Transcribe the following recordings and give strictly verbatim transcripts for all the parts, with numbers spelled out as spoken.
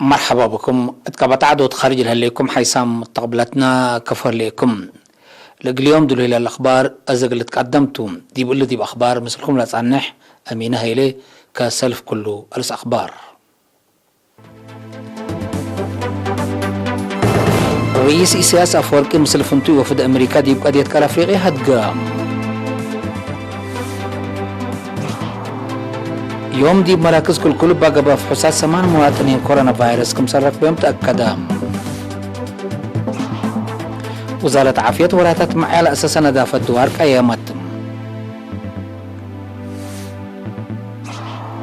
መርሐባ ብኩም። እት ቀበት ዐዶት ካርጅ ለህሌኩም ሓይሳም ተቅብለትና ከፎ ህሌኩም። ለእግል ዮም ድሉይ ለለአክባር አዜ እግል ልትቀደም ቱ። ዲብ እሊ ዲብ አክባር ምስልኩም ለጸንሕ አሚነ ሀይሌ ከሰልፍ ኩሉ። አርእስ አክባር። ርኢስ ኢሳያስ አፈወርቂ ምስል ፍንቱይ ወፍድ አሜሪካ ዲብ ቀድየት ቀር አፍሪቅያ ሀድገ። ዮም ዲብ መራክዝ ክልኩል እባ ገብአ ፍሑሳት ሰማን መዋጥኒን ኮሮና ቫይረስ ክምሰል ረክበዮም ተአከደ። ውዛረት ዓፍየት ወላታት መዕያ ለአሰሰ ነዳፈት ድዋር ቀየመት።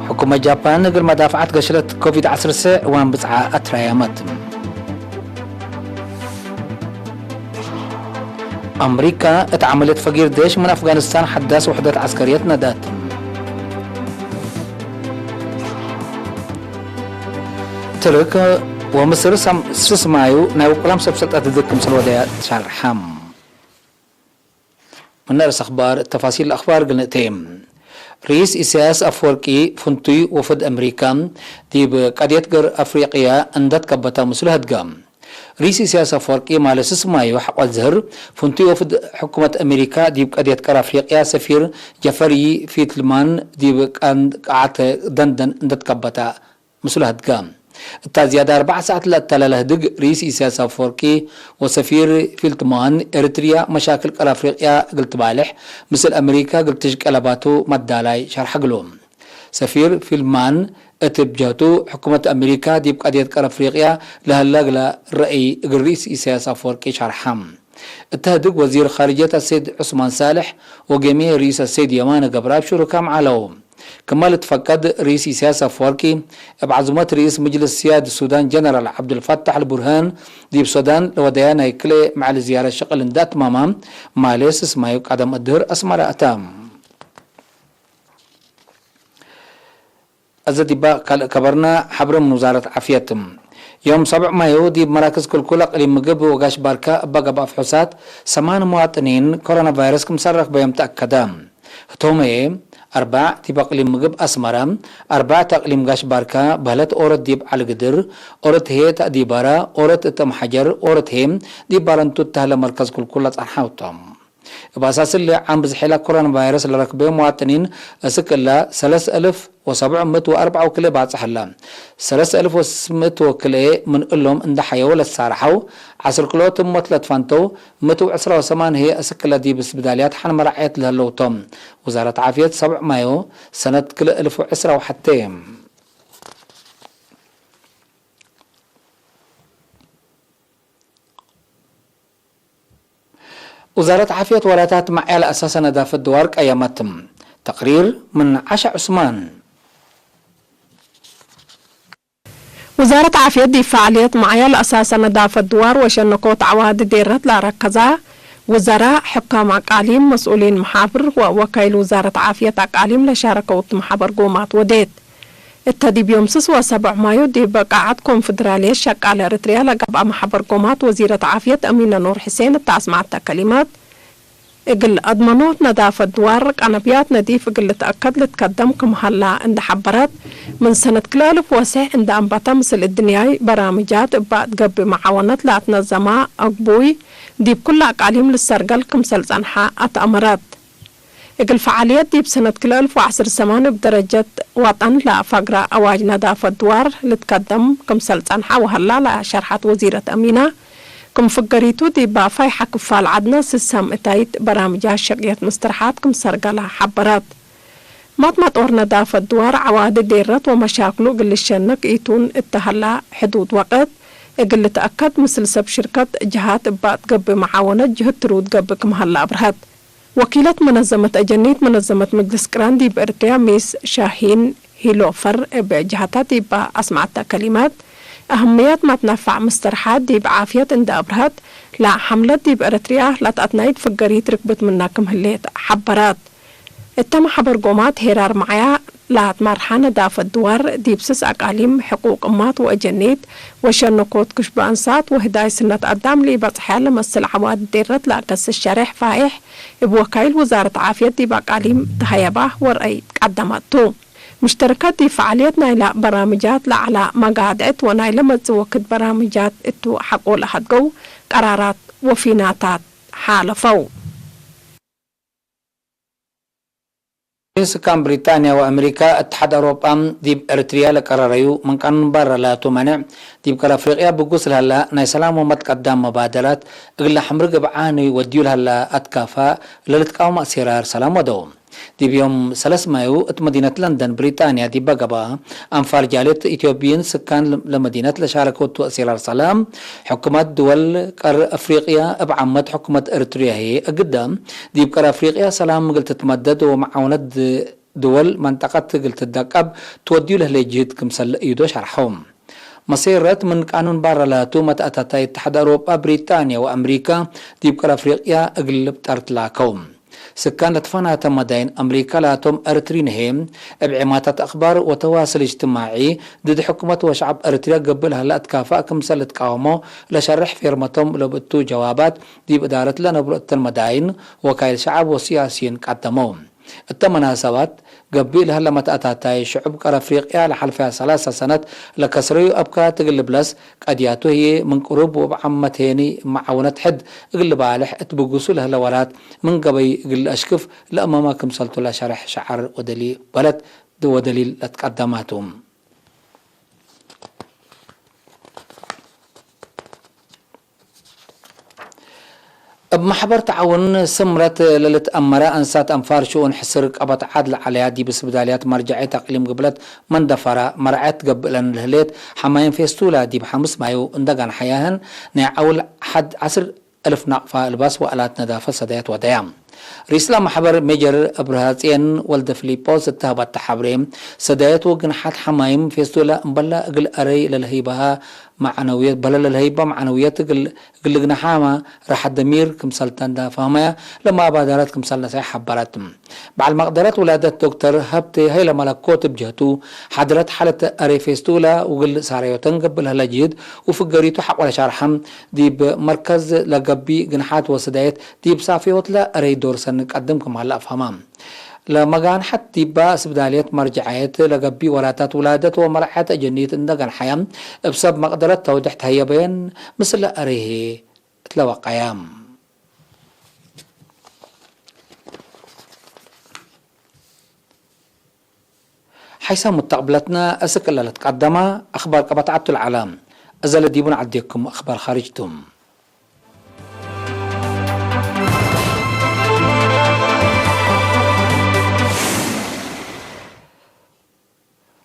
ሕኩመት ጃፓን እግል መዳፍዐት ገሽለት ኮቪድ ዐስር ዕዋን ብጽዓ አትራየመት። አምሪካ እት ዐመልየት ፈጊር ዴሽ ምን አፍጋኒስታን ሐዳስ ውሕደት ዐስከርየት ነዳት። ትርክ ወምስር ሰም-፣ ስስማዩ ናይ ውቁላም ሰብ ሰልጠት ድድ ክምሰል ወደያ ተሻርሐ። ምን ርእስ አክባር፣ ተፋሲል አክባር እግል ንእቴ። ርኢስ ኢሳያስ አፈወርቂ ፍንቱይ ወፍድ አምሪካ ዲብ ቀድየት ገር አፍሪቅያ እንደ ትከበተ ምስሉ ሀድገ። ርኢስ ኢሳያስ አፈወርቂ ማለ ስስማዩ ሐቆ ዝህር፣ ፍንቱይ ወፍድ ሕኩመት አሜሪካ ዲብ ቀድየት ገር አፍሪቅያ ሰፊር ጀፈሪ ፊትልማን ዲብ ቀን-፣ ቀዓተ ደንደን እንደ ትከበተ ምስሉ ሀድገ። እታ ዝያድ አርበዕ ሰዓት ለአተለ ለህድግ ርኢስ ኢሳያስ አፈወርቂ ወሰፊር ፊልትማን ኤሪትርያ መሻክል ቀር አፍሪቅያ እግል ትባልሕ ምስል አሜሪካ እግል ትሽቄ ለባቱ መዳላይ ሸርሐ እግሉ። ሰፊር ፊልትማን እት ብጀህቱ ሕኩመት አሜሪካ ዲብ ቀድየት ቀር አፍሪቅያ ለሀለ እግለ ረአይ እግል ርኢስ ኢሳያስ አፈወርቂ ሸርሐ። እተ ህድግ ወዚር ካርጅየት አሰይድ ዑስማን ሳልሕ ወጌምየ ርኢስ አሰይድ የማነ ገብረአብ ሹሩካም ዐለው። ክመ ልትፈቀድ፣ ርኢስ ኢሳያስ አፈወርቂ እብ ዐዙመት ርኢስ ምጅልስ ስያድ ሱዳን ጀነራል ዐብዱልፈታሕ አልቡርሃን ዲብ ሱዳን ለወደያ ናይ ክልኤ መዐል ዝያረት ሸቅል እንደ አትማማ፣ ማሌ ስስማዩ ቀደም እድህር አስመረ አተ። አዘ ዲባ ካልእ ከበርና ሐብረ ምን ውዛረት ዓፍየት። ዮም ሰብዕ ማዩ ዲብ መራክዝ ክልኩል አቅሊም ምግብ ወጋሽ ባርካ እበ ገብአ ፍሑሳት ሰማን መዋጥኒን ኮሮና ቫይረስ ክምሰል ረክበዮም ተአከደ። ህቶም ህዬ፣ አርባዕ ዲብ አቅሊም ምግብ አስመረ፣ አርባዕ እት አቅሊም ጋሽ ባርካ፣ በህለት ኦረት ዲብ ዐሊ ግድር፣ ኦረት ህዬ እት አዲባራ፣ ኦረት እት እም ሐጀር፣ ኦረት ህዬ ዲብ ባረንቱ እት ተህለ መርከዝ ክልኩል ለጸንሐው ቶም። እብ አሳስ እሊ፣ ዓም ብዝሒለ ኮሮና ቫይረስ ለረክበ መዋጥኒን እስክ እለ፣ ሰለስ አልፍ ወሰብዕ ምእት ወአርበዕ ወክልኤ ባጽሕ ህለ። ሰለስ አልፍ ወስስ ምእት ወክልኤ ምን እሎም እንደ ሐየው ለትሳረሐው፣ ዐስር ክልኦት እብ ሞት ለትፈንተው፣ ምእት ወዕስራ ወሰማን ህዬ እስክ እለ ዲብ እስብዳልያት ሐን መራዕየት ለህለው ቶም። ውዛረት ዓፍየት ሰብዕ ማዮ ሰነት ክልኤ አልፍ ወዕስራ ወሐቴ። ውዛረት ዓፍየት ወላታት መዕያ ለአሳሰ ነዳፈት ድዋር ቀየመት። ተቅሪር ምን ዐሸ ዑስማን። ውዛረት ዓፍየት ዲብ ፈዓልየት መዕያ ለአሳሰ ነዳፈት ድዋር ወሸነኮት ዐዋዲ ዴረት ለአረከዛ ውዘራእ፣ ሕካም አቃሊም፣ መስኡሊን መሓብር ወወካይል ውዛረት ዓፍየት አቃሊም ለሻረከው እት መሓበር ጎማት ወዴት። እተ ዲብ ዮም ስስ ወሰብዕ ማዩ ዲብ ቃዐት ኮንፈደራልየት ሸቃለ ኤረትርያ ለገብአ መሐበር ጎማት ወዚረት ዓፍየት አሚነ ኑር ሕሴን እተ አስመዐተ ከሊማት፣ እግል አድመኖት ነዳፈት ድዋር ቀነብያት ነዲፍ እግል ልትአከድ ልትከደም ክም ሀላ እንደ ሐበረት፣ ምን ሰነት ክልኤ አልፍ ወሰዕ እንደ አንበተ ምስል እድንያይ በራምጃት እበ እት ገብእ መዓወነት ለአትነዘማ አግቡይ ዲብ ኩለ አቃሊም ልሰርገል ክምሰል ጸንሐ አትአመረት። እግል ፈዓልየት ዲብ ሰነት ክልኤ አልፍ ወዐስር ሰማን እብ ደረጀት ወጠን ለአፋግረ አዋጅ ነዳፈት ድዋር ልትከደም ክምሰል ጸንሐ ወሀላ ለሸርሐት ወዚረት አሚነ፣ ክም ፍገሪቱ ዲብ ፋይሐ ክፋል ዐድነ ስሰም እታይት በራምጃት ሸቅየት ምስትርሓት ክም ሰርገለ ሐበረት። ማጥማጦር ነዳፈት ድዋር ዐዋዲ ዴረት ወመሻክሉ እግል ልሸነክ ኢቱን እተ ሀላ ሕዱድ ወቅት እግል ልትአከድ ምስል ሰብ ሽርከት ጀሃት እበ እት ገብእ መዓወነት ጅህድ ትሩድ ገብእ ክም ሀላ አብርሀት። ወኪለት መነዘመት አጀኒት መነዘመት መጅልስ ቅራን ዲብ ኤረትርያ ሚስ ሻሂን ሂሎፈር እብ ጀሀታ ዲብ አስመዐተ ከሊማት፣ አህምየት መትነፋዕ ምስተርሓት ዲብ ዓፍየት እንደ አብርሀት፣ ለሐምለት ዲብ ኤረትርያ ለተአትናይት ፍገሪት ርክብት ምና ክም ህሌት ሐበረት። እተ መሐበር ጎማት ሄራር መዕያ ለአትመርሐ ነዳፈት ድዋር ዲብ ስስ አቃሊም፣ ሕቁቅ እማት ወአጀኒት ወሸነኮት ክሽበ አንሳት ወህዳይ ስነት አዳም ለኢበጽሐ ለመስል ዐዋዲ ዴረት ለአከስስ ሸሬሕ ፋይሕ፣ እብ ወካይል ውዛረት ዓፍየት ዲብ አቃሊም ተሀየባ ወረአይ ቀደመት ቱ። ሙሽተረካት ዲብ ፈዓልየት ናይላ በራምጃት ለዐላ መጋድዕት ወናይለ መጽእ ወክድ በራምጃት እቱ ሐቆ ለሀድገው ቀራራት ወፊናታት ሓለፈው። ስካን ብሪጣንያ ወአሜሪካ፣ እትሓድ አውሮጳ ዲብ ኤረትርያ ለቀረረዩ ምን ቃኑን ባረ ላቱ መኔዕ፣ ዲብ ቀር አፍሪቅያ ብጉስ ለሀላ ናይ ሰላም ወመትቀዳም መባደራት እግል ለሐምርግ እብ ዓኒ ወድዩ ለሀላ አትካፋ ለልትቃወም አሴራር ሰላም ወደው። ዲብ ዮም ሰለስ ማዩ እት መዲነት ለንደን ብሪጣንያ ዲበ ገብአ አንፋል ጃልየት ኢትዮጵይን ስካን ለመዲነት ለሻረከቱ አሴራር ሰላም፣ ሕኩመት ድወል ቀር አፍሪቅያ እብ ዓመት ሕኩመት ኤረትርያ ህዬ እግደ ዲብ ቀር አፍሪቅያ ሰላም እግል ትትመደድ ወመዓውነት ድወል መንጠቀት እግል ትደቀብ ትወድዩ ለህሌ ጅህድ ክምሰል ለእዩዶ ሸርሐው። መሴረት ምን ቃኑን ባረ ላቱ መትአታታይ እትሓድ አውሮጳ፣ ብሪጣንያ ወአምሪካ ዲብ ቀር አፍሪቅያ እግል ልብጠር ትላከው። ስካን ለትፈናተ መዳይን አምሪካ ላቶም ኤረትሪን ህዬ፣ እብ ዔማታት አክባር ወተዋስል እጅትማዒ ድድ ሕኩመት ወሸዐብ ኤረትርያ ገብእ ለሀለ አትካፋእ ክምሰል ልትቃወሞ ለሸርሕ ፌርመቶም ለብእቱ ጀዋባት ዲብ እዳረት ለነብሮ እተን መዳይን ወካይል ሸዐብ ወስያስይን ቀደመው። እተ መናሰባት፣ ገብእ ለሀለ መትአታታይ ሽዑብ ቀር አፍሪቅያ ለሐልፈያ ሰላሰ ሰነት ለከስረዩ አብካት እግል ልብለስ፣ ቀድያቱ ህዬ ምን ቅሩብ ወእብ ዓመት ሄኒ መዓውነት ሕድ እግል ልባልሕ እት ብጉሱ ለህለ ወራት ምን ገበይ እግል ለአሽክፍ ለአመመ ክምሰልቱ ለሸርሕ ሸዐር ወደሊ በለት ወደሊል ለትቀደማቱ። እብ መሕበር ተዓውን ስምረት ለልትአመረ አንሳት አንፋር ሽኡን ሕስር ቀበት ዓድ ለዐለያ ዲብ ስብዳልያት መርጃዒት አቅሊም ግብለት መንደፈራ መርዐት ገብእለን ለህሌት ሐማይም ፌስቱላ ዲብ ሐምስ ማዩ እንደ ጋንሐያህን ናይ ዐውል ሐድ ዐስር እልፍ ናቅፋ እልባስ ወአላት ነዳፈት ሰዳየት ወደያ። ርኢስለ መሕበር ሜጀር እብርሃጼን ወልደፍሊጶስ እተ ሀበተ ሐብሬ፣ ሰዳየት ወግንሓት ሐማይም ፌስቱላ እምበላ እግል አረይ ለልሀይበሃ መዕነውየት፣ በለ ለልሀይበ መዕነውየት እግል፣ እግል ልግንሓመ ራሐት ደሚር ክምሰልተን ዳፋህመያ ለመአባዳረት ክምሰል ነሳይሕ ሐበረት። በዐል መቅደረት ውላደት ዶክተር ሀብቴ ሀይለመለኮት እብ ጀህቱ፣ ሐድረት ሐለት አሬ ፌስቱላ ውግል ሳረዮተን ገብእ ለህለ ጅህድ ውፍገሪቱ ሐቆለ ሻርሐም፣ ዲብ መርከዝ ለገብእ ግንሓት ወሰዳየት ዲብ ሳፍዮት ለአረይ ዶር ሰኒ ቀድም ክም ሀለ አፍሀማ። ለመጋንሐት ዲባ ስብዳልየት መርጀዐየት ለገብእ ወላታት ውላደት ወመርዐት አጀኒት እንደ ገንሐያ፣ እብ ሰብ መቅደረት ተውድሕ ተህየበየን ምስለ አሬሄ እትለወቀያ። ሐይሰ ሙተቅብለትነ እስክ እለ ለትቀደመ አክባር ቀበት ዐቱ ለዐለ። እዘ ለዲቡ ነዐዴኩም አክባር ካርጅ ቱ።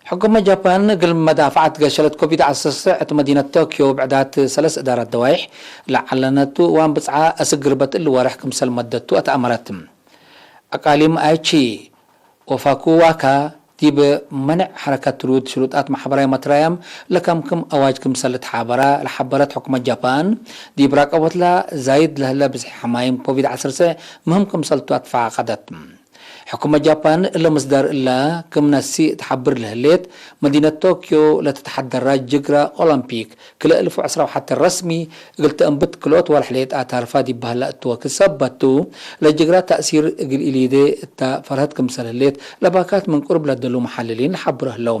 ሕኩመት ጃፓን እግል መዳፍዐት ገሸለት ኮቪድ ዐሰርተ ትስዕ እት መዲነት ቶክዮ ብዕዳት ሰለስ እዳራት ደዋይሕ ለዐለነቱ እዋን ብጽዓ አስክ ግርበት እሊ ወርሕ ክምሰል መደቱ አትአመረት። አቃሊም አይቺ ወፋኩዋካ ዲብ መንዕ ሐረከት ትሩድ ሽሩጣት ማሕበራዊ መትራያም ለከምክም አዋጅ ክምሰል ልትሓበራ ለሐበረት ሕኩመት ጃፓን፣ ዲብ ራቀቦትላ ዛይድ ለህለ ብዝሒ ሐማይም ኮቪድ ዐሰርተ ትስዕ ምህም ክምሰልቱ አትፋቀደት። ሕኩመት ጃፓን እለ ምስዳር እለ ክም ነሲ ተሐብር ለህሌት፣ መዲነት ቶክዮ ለትትሐደራ ጅግረ ኦሎምፒክ ክልኤ እልፍ ወዕስራ ወሐተ ረስሚ እግል ተአንብት ክልኦት ወርሕ ሌጣ ታርፋ ዲብ በህላ እቱ ወክድ ሰበት ቱ፣ ለጅግራ ተእሲር እግል ኢሊዴ እተ ፈርሀት ክምሰል ህሌት ለባካት ምን ቅሩብ ለደሉ መሐልሊን ለሐብሮ ህለው።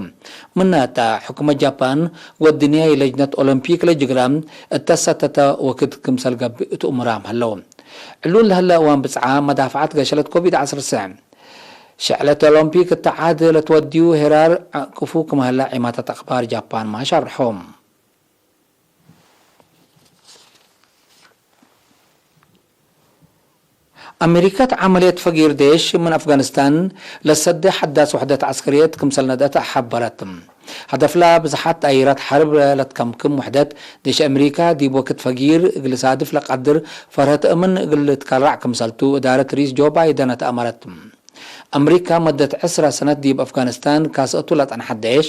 ምናተ፣ ሕኩመት ጃፓን ወድንያይ ለጅነት ኦሎምፒክ ለጅግራ እተ ሰተተ ወክድ ክምሰል ገብእ እት እሙራም ህለው። ዕሉል ለህለ እዋን ብጽዓ መዳፍዐት ገሸለት ኮቪድ ዐስር ሰዕ። ሸዕለት ኦሎምፒክ እተ ዐድ ለትወድዩ ሄራር ቅፉ ክም ሀለ ዒማታት አክባር ጃፓን ማሻርሖም። አሜሪከት ዐመልየት ፈጊር ዴሽ ምን አፍጋኒስታን ለሰዴ ሐዳስ ውሕደት ዐስከርየት ክምሰል ነድአት ሐበረት። ሀደፍላ ብዝሓት ጣይራት ሐርብ ለትከምክም ውሕደት ዴሽ አሜሪካ ዲብ ወክድ ፈጊር እግል ሳድፍ ለቀድር ፈርሀት እምን እግል ልትከራዕ ክምሰልቱ እዳረት ሪስ ጆ ባይደን አትአመረት። አምሪካ መደት ዕስራ ሰነት ዲብ አፍጋኒስታን ካስአቱ ለጸንሐት ደኤሽ፣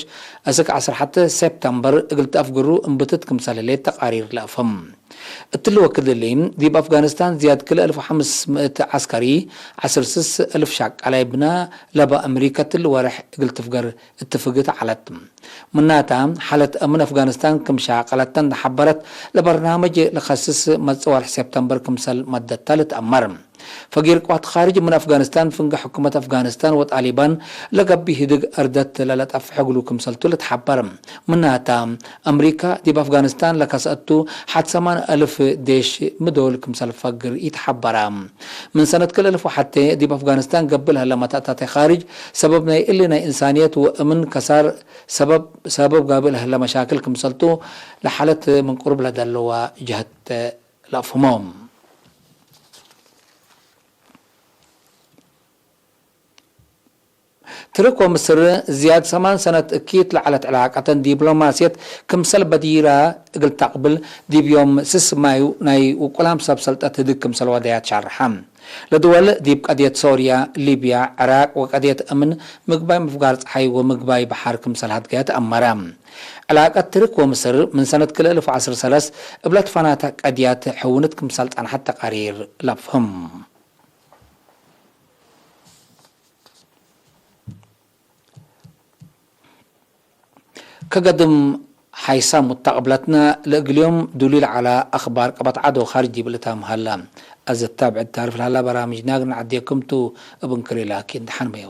አስክ ዐስር ሐተ ሴፕተምበር እግል ተአፍግሩ እምብትት ክምሰል ህሌት ተቃሪር ለአፍህም። እትሊ ወክድ እሊ፣ ዲብ አፍጋኒስታን ዝያድ ክልኤ አልፍ ወሐምስ ምእት ዐስከሪ፣ ዐስር ስስ እልፍ ሸቃላይ ብና ለበ አምሪከ እትሊ ወርሕ እግል ትፍገር እትፍግት ዐለት። ምናተ፣ ሓለት አምን አፍጋኒስታን ክም ሻቀለተ እንዴ ሐበረት፣ ለበርናምጅ ለከስስ መጽእ ወርሕ ሴፕተምበር ክምሰል መደተ ልትአመር። ፈጊር ቅዋት ካርጅ ምን አፍጋኒስታን፣ ፍንጌ ሕኩመት አፍጋኒስታን ወጣሊባን ለገብእ ህድግ እርደት ለለጠፍሕ እግሉ ክምሰልቱ ልትሐበር። ምናተ፣ አምሪካ ዲብ አፍጋኒስታን ለከሰአቱ ሐድ ሰማን አልፍ ዴሽ ምዶል ክምሰል ፈግር ኢተሐበረ። ምን ሰነት ክል አልፍ ወሐቴ ዲብ አፍጋኒስታን ገብእ ለህለ መተእታቴ ካርጅ፣ ሰበብ ናይ እሊ ናይ እንሳንየት ወእምን ከሳር ሰበብ፣ ሰበብ ጋብእ ለህለ መሻክል ክምሰልቱ ለሓለት ምን ቅሩብ ለደለወ ጀህት ለአፍህሞ። ትርክ ወምስር ዝያድ ሰማን ሰነት እኪት ለዐለት ዕላቀተን ዲፕሎማስየት ክምሰል በዲራ እግል ተቅብል፣ ዲብ ዮም ስስ ማዩ ናይ ውቁላም ሰብ ሰልጠት ህድግ ክምሰል ወደያት ሻርሐ። ለድወል ዲብ ቀድየት ሶርያ፣ ሊብያ፣ ዕራቅ ወቀድየት እምን ምግባይ ምፍጋር ጸሓይ ወምግባይ በሐር ክምሰል ሀድገ ተአመረ። ዕላቀት ትርክ ወምስር ምን ሰነት ክልኤ አልፍ ወዐስር ሰለስ እብ ለትፈናተ ቀድያት ሕውነት ክምሰል ጸንሐት ተቃሪር ለአፍህም። ከገድም ሓይሳም ሙተቅብለትነ ለእግል ዮም ዱሊ ለዐለ አኽባር ቀበት ዐድ ወካርጅ ዲብ ልታም ሀለ። አዘ ታብዕድ ታርፍ ለሀላ በራምጅ ናግን ዐዴክም ቱ እብ እንክሪ ላኪን ደሐን በዮ።